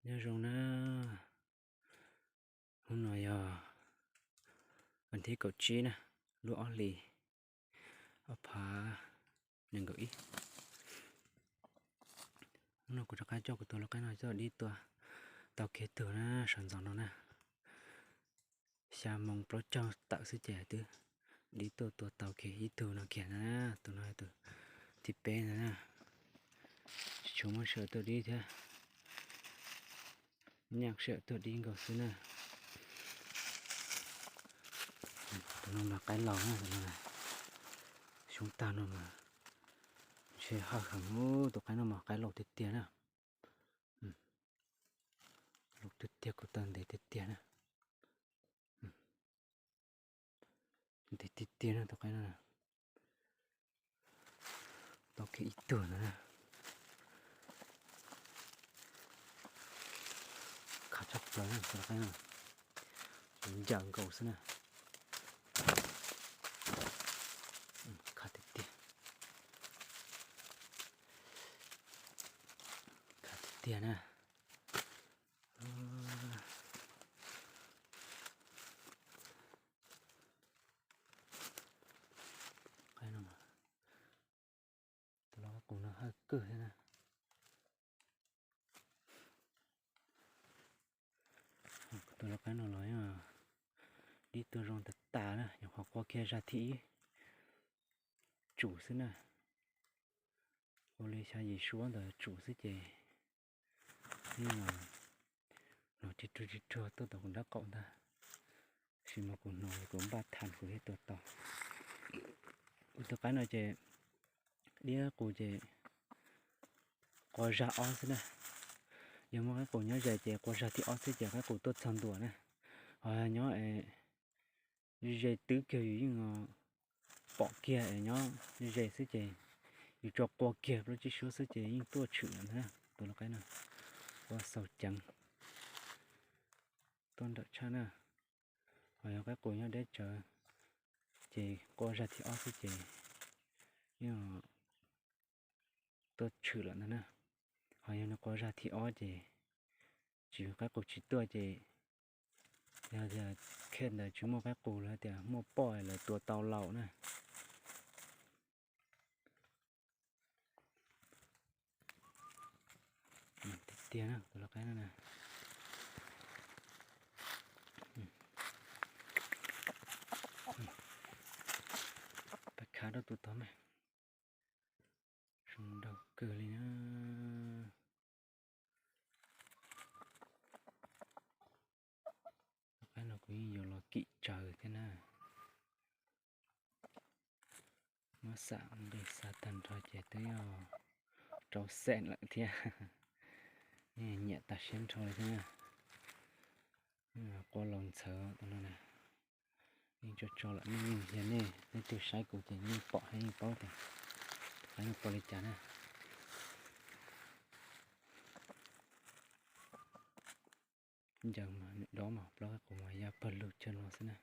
Nyob zoo na, hnub no yog vas thib kaum tsib na, lub ob hlis ob phav nees nkaum ib. Hnub no kuv rov qab coj kuv tus lau qaib no coj dib tua tau kiag tug na, sawv ntxov no na. Xya moos plaub caug tawm xwb ces twb dib tuaj tua tau kiag ib tug no kiag na, tus no tus thib peb na. Tsis tshua muaj sij hawm tuaj dib thiab, nyaj sij hawm tuaj dib nkaus xwb na. Tus no mas qaib laus na, tus no xyoob tag no mas ntshe hawj heev, tus qaib no mas qaib laus tiag tiag na. Laus tiag tiag, kuv taw ntev tiag tiag na. Ntev tiag tiag na tus qaib no. Tau kiag ib tug ntawd na. Khav tshaj plaws na tus qaib no, ncaws nkaus xwb na. Khav tiag tiag, khav tiag tiag na. Qaib no, tus lau qaib qus no hawj kawg thiab na. Tus lau qaib no los dib tuaj zoo tas tas na, nyuam qhuav qua kiag zag thib ib tsum xwb na. Ua li xya yim suab ntawd tsum xwb ces yeej hnov rig ruag rig ruag tuaj tom kuv nraub qaum ntag. Tab sis mas kuv hnov kuv npaj thaj kuv thiaj tua tau. Kuv tus qaib no ces dib qaib qus ces qua zag ob xwb na. Yog muaj qaib qus nyob ze ces qua zag thib ob xwb ces qaib qus tuaj txog ntua na. Ho nyob ze twb kiag yus yeej pom kiag es nyob ze xwb ces yus tsuas qua kiag plaub tsib suab xwb ces yeej tuaj tshwm lawm ntag na. Tus lau qaib no qua xaus ceev, tuaj nrawm tshaj na. Ho yog qaib qus nyob deb tsawv ces qua zag thib ob xwb ces yeej tuaj tshwm lawm ntag na. Ho yog nws qua zag thib ob ces tsis, qaib qus tsis tuaj ces yog tias khej ntawd tsis muaj qaib qus los tias muaj poj lawv tua tau laus na. Tiag tiag na tus lau qaib no na. Pab khav rau tus tod mas, zoo nraug kawg li na. Lau qaib no kuv yeej yuav los kim tsaws thiab na. Muab xam nqi xa tag nrho ces twb yog rau xees lawm thiab. Yeej nyiam tas siab nrho li thiab na. Qua laus ntxhawv tus no na. Yeej tso tso lawm, nej yeej yog nej, nej twg saib kuv ces nej yeej pom thiab yeej paub tias tus qaib no qua li cas na. Ncaws mas nws dob mas plaub qaib qus mas ya pawg lug chaw no xwb na.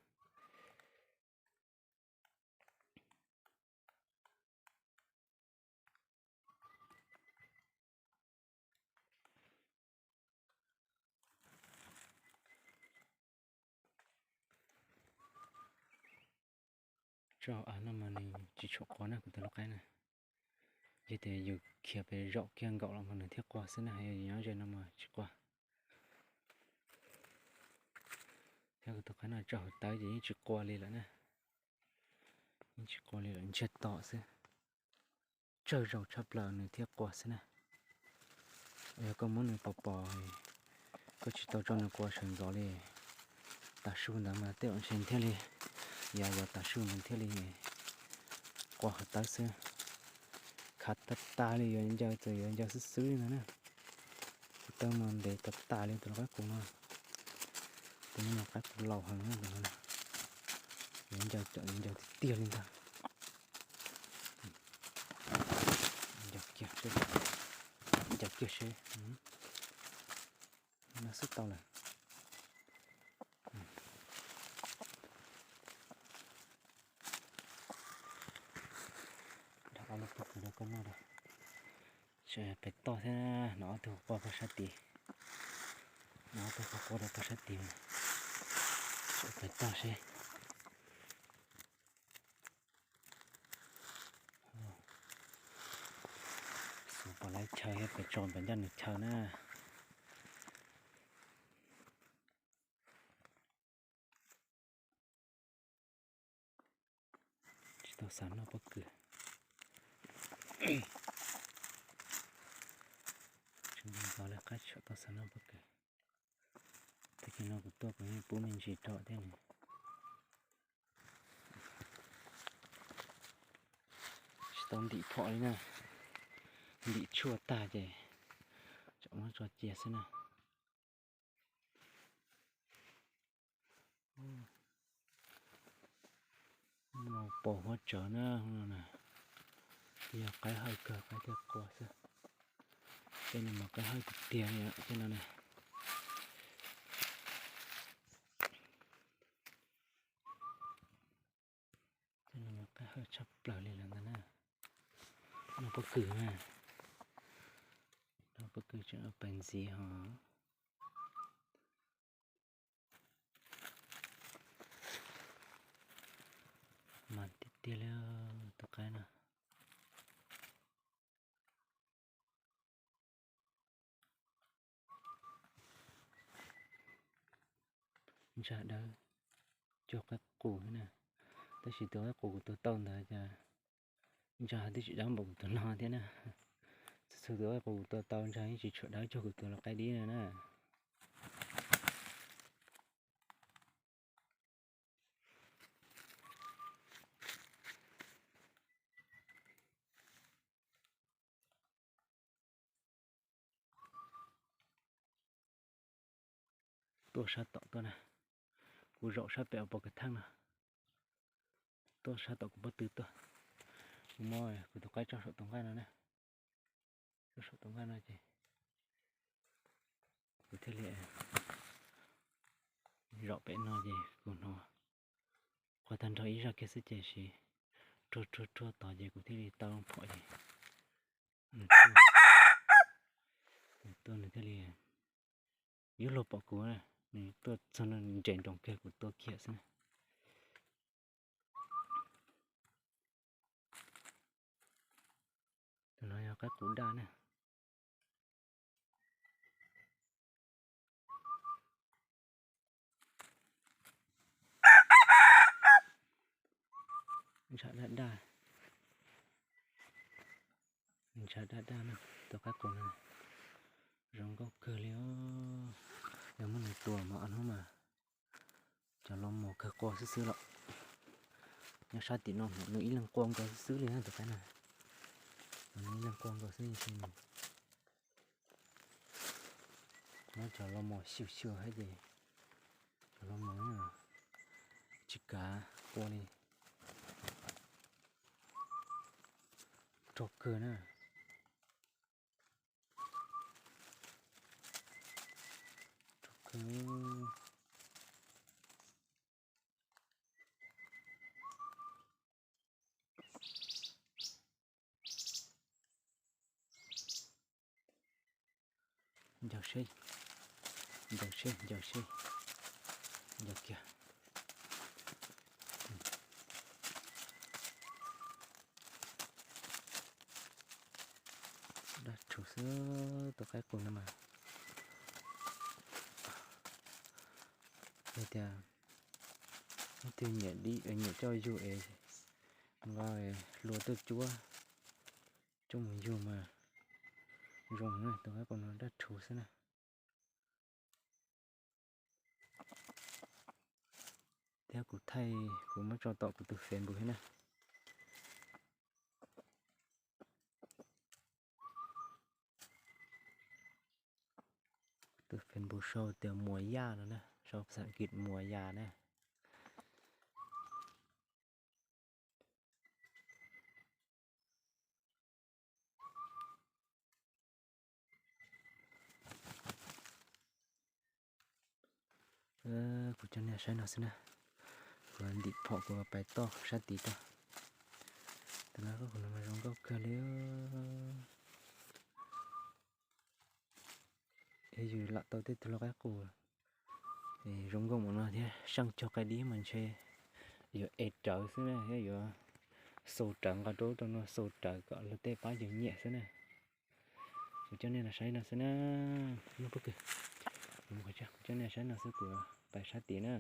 Tso av no mas nws tsis tshua qua na kuv tus lau qaib na. Yog tias yus khiav pes zaum kiag nkaum los mas nws thiaj qua xwb na, yog yus nyob ze no mas tsis qua. Thiab kuv tus qaib no tso hauv tawb ces yeej tsis qua li lawm na. Yeej tsis qua li lawm, ntsiag to xwb. Tsawg zaus tshaj plaws nws thiaj qua xwb na. Yog koj muab nws pos pos, koj tsis tau tso nws qua sawv ntxov li, tav su ntawd mas tej zaum ntshe thiaj li, yog yog tav su ntawd thiaj li qua hauv tawb xwb. Khav tag tag li, yuav ncaws txawm yuav ncaws xwb xwb li ntawd na. Kuv taw mas ntev tas tas li tus lau qaib qus no. Tus no mas qaib qus laus heev na tus no. Yuav ncaws, yuav ncaws tiag tiag li ntag. Ncaws kiag seb, ncaws kiag seb. No xwb tau lawm. Dam ob lub pob kws rau koj noj da. Pem toj thiab no ob tug qua koj sab tid. Qhov qua rau pem sab tid, pem toj seb. Xyov puas laib chaw thiab, pem tso pem ncaj nws chaw na. Tsis tau xav noj pob kws. Tsis nco lawv qab tsis tau xav noj pob kws. Tag kis no kuv tuaj kuv yeej pub me ntsis rau thiab ne. Tsis tau ntim phom li na, ntim tshuaj tag ces tseem muab tso cia xwb na. Hnub no pos huab tsawv na, hnub no na, yog qaib hawj kawg qaib thiaj qua xwb. Tej no mas qaib hawj tiag tiag li tej no na. Tej no mas qaib hawj tshaj plaws li lawm ntag na. Noj pob kws na, noj pob kws tseem pais ntxiv ho. Mas tiag tiag li tus qaib no. Ntsa dawb cuag qaib qus thiab na, tab sis tus qaib qus kuv tua tau ntawd cas ntsa twb tsis dawb npaum kuv tus no thiab na. Txhua txhua tus qaib qus kuv tua tau ntsa yeej tsis tshua dawb cuag kuv tus lau qaib dib no na. Tuaj sab tom tuaj na, kuv zaum sab pem pos kws theej no, tuaj sab tom kuv pob tw tuaj. Kuv muab kuv tus qaib tso saum tus nqaj no na, tso saum tus nqaj no ces kuv thiaj li zaum pem no ces kuv hnov qhov tag nrho ib zaj kiag xwb ces sis ruag ruag ruag tod ces kuv thiaj li tau phom ces nws tuaj, nws thiaj li yuav luag pom kuv, nws tuaj txog no nres nroos kiag kuv tua kiag xwb na. Tus no yog qaib qus daj na. Ntshav daj daj, ntshav daj daj na, tus qaib qus no zoo nkauj kawg li os. Yog muab nws tua mas ob hnub mas cov los mos kawg qua xwb xwb los. Nyob sab tim no nws ib leeg qua nkaus xwb xwb li na tus qaib no. Nws ib leeg qua nkaus xwb ces nws muab cov los mos xyuas xyuas thiab ces cov los mos tsis kav qua li. Rog kawg na. Rog kawg. Ncaws seb, ncaws seb, ncaws seb, ncaws kiag. Daj rhuv xwb tus qaib qus no mas. Yog tias leej twg nyiam coj yug es nqa hlua tuaj cuab coj mus yug mas zoo na, tus qaib qus no daj rhuv xwb na. Thiab kuv thaij kuv muab tso tom kuv tus Facebook thiab na. Tus Facebook sau tias Muas Yaj no na, sau phas xas Askiv Muas Yaj na. Kuv coj nej saib no xwb na. Kuv ntim phom kuv pais toj sab tid toj. Tus no qaib qus no mas zoo nkauj kawg li. Es yus lam tau tej tug lau qaib qus Zoo nkauj mus no thiab, saj cog qaib dib mas ntshe yuav ev rawv xwb na, thiab yuav xau rawv nqa rau rau no, xau rawv kom luag tej pab yawg nyiam xwb na. Kuv coj nej los saib no xwb na. Kuv coj nej saib no xwb, kuv pais sab tid na.